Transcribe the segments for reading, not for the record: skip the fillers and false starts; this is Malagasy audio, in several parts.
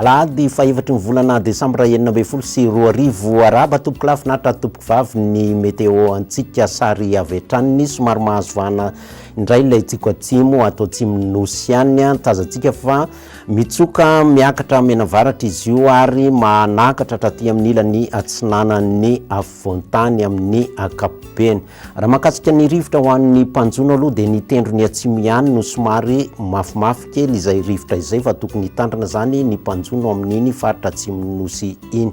Alahady fahefatry ny volana desambra 2016. Arahaba tompokolahy, finaritra tompokovavy ny météo antsika. Sary avy hatrany ny somary mahazo vahana indray ilay tsiko atsimo ato atsimon'ny nosy ihany. Tazantsika fa mitsoka miakatra mianavaratra izy io ary manakatra hatraty amin'ny ilany atsinanan'ny afovoan-tany amin'ny ankapobeny. Raha mahakasika ny rivotra ho an'ny mpanjono aloha dia ny tendrony atsimo ihany no somary mafimafy kely izay rivotra izay fa tokony hitandrina izany ny mpanjono amin'iny faritra atsimon'ny nosy iny.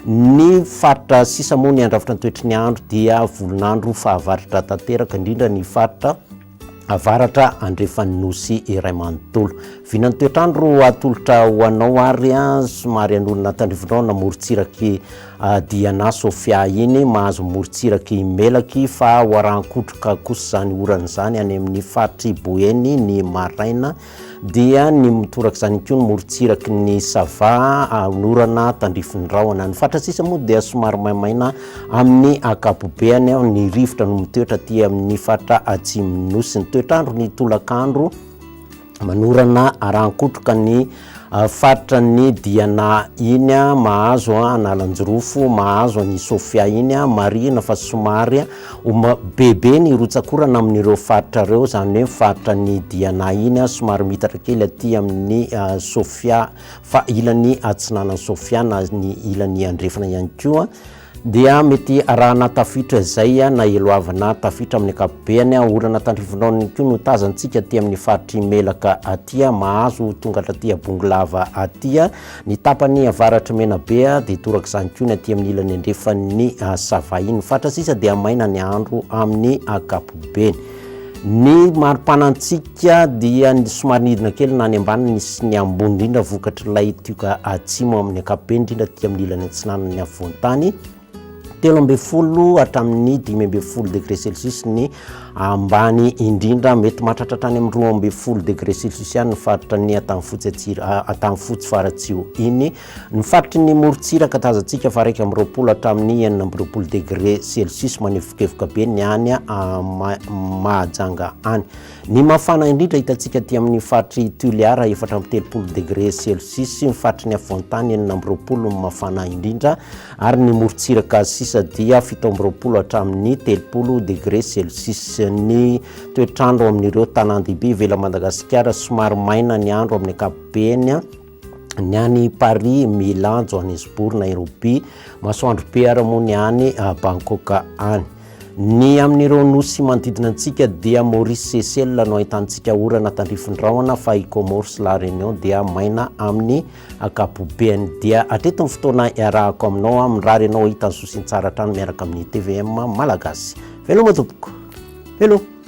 Ny faritra sisa moa ny handrafitra ny toetry ny andro dia volon'andro fahavaratra tanteraka indrindra ny faritra avaratra andrefan'ny nosy iray manontolo. Vinan'ny toetr'andro atolotra ho anao ary somary an'olona tandrifinao na morontsiraky Diana Sofia iny, mahazo morontsiraky Melaky fa ho arahan-kotroka kosa izany orana izany any amin'ny faritr'i Boeny ny maraina dia ny mitorak'izany koa ny morontsiraky ny Sava orana tandrifin'ny rahona. Ny faritra sisa moa dia somary maimaina amin'ny ankapobeany, ny rivotra no mitoetra aty amin'ny faritra atsimon'ny nosy. Ny toetr'andro ny tolakandro manorana arahan-kotroka ny faritra ny Diana iny, mahazo Analanjirofo, mahazo an'i Sofia iny. Marihina fa somary bebe ny rotsak'orana amin'ireo faritra ireo, izany hoe faritra ny Diana iny somary miitatra kely aty amin'ny Sofia fa ilany atsinanan'i Sofia na ny ilany andrefana ihany koa. Dia mety arahana tafiotra izay na eloavana tafiotra amin'ny ankapobeny. Orana tandrifindraoniny koa no tazantsika aty amin'ny faritr'i Melaka aty, mahazo tonga hatraty Bongolava aty. Ny tapany avaratr'i Menabe dia torak'izany koa ny aty amin'ny ilany andrefan'ny Sava iny. Ny faritra sisa dia maina ny andro amin'ny ankapobeny. Ny mari-panantsika dia somary nidina kely na ny ambany sy ny ambony indrindra vokatr'ilay tioka atsimo amin'ny ankapobeny indrindra aty amin'ny ilany atsinanan'ny afovoan-tany. 13 hatramin'ny 15 degré celsius ny ambany indrindra, mety mahatratra hatrany amin'ny 12 degré celsius ihany ny faritra ny Antanifotsy Atsira, Antanifotsy Faratsiho iny. Ny faritry ny morontsiraka tazantsika fa 21 hatramin'ny 26 degré celsius, manevokevoka be ny any Mahajanga any. Ny mafana indrindra hitantsika aty amin'ny faritr'i Toliara, 34 degré celsius, ny faritry ny afovoan-tany 26 no mafana indrindra, ary ny morontsiraka sisa dia 27 hatramin'ny 30 degré celsius. Ny toetr'andro amin'ireo tanàn-dehibe ivelan'i Madagasikara, somary maina ny andro amin'ny ankapobeny, ny any Paris, Milan, Johannesburg, Nairobi, masoandro be ary moa ny any Bangkok any. Ny amin'ireo nosy manodidina antsika dia Maurice Seychelles no ahitantsika orana tandrifin-drahona fa i Comores sy La Réunion dia maina amin'ny ankapobeny. Dia hatreto ny fotoana iarahako aminao, mirary anao hahita ny soa sy ny tsara hatrany miaraka amin'ny tvm Malagasy. Veloma tompoko. Veloma.